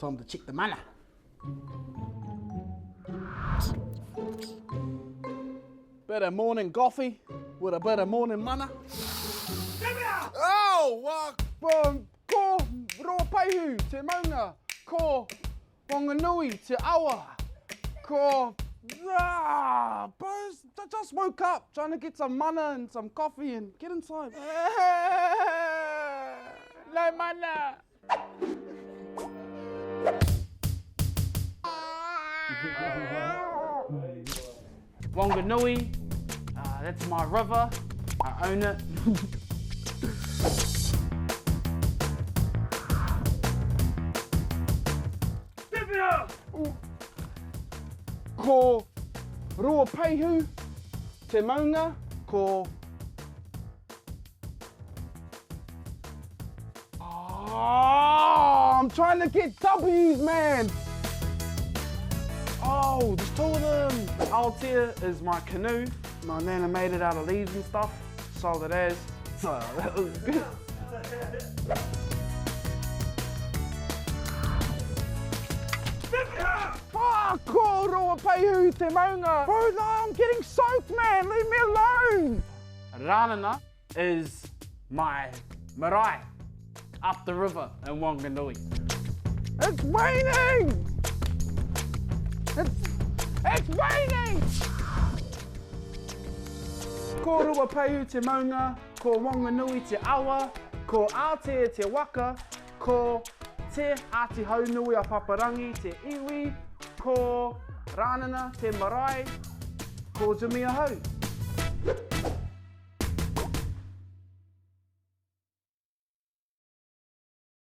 Time to check the mana. Bit of morning coffee with a bit of morning mana. Oh, wa, um, ko Ruapehu te maunga, ko Wanganui te awa, ko... Ah, bros, I just woke up trying to get some mana and some coffee and get inside. No mana. Wanganui, uh, that's my river, I own it. Ko Ruapehu te maunga, ko Oh, I'm trying to get W's, man. Oh, there's two of them. Aotea is my canoe. My nana made it out of leaves and stuff. Solid as. So that was good. Fuck, ko Ruapehu te maunga. Bro, no, I'm getting soaked, man. Leave me alone. Rānana is my marae up the river in Wanganui. It's raining! It's, it's raining! Ko Ruapehu te maunga, ko Wanganui te awa, ko Aotea te waka, ko Te Āti Haunui a Paparangi te iwi, ko Rānana te marae, ko Jimmy ahau.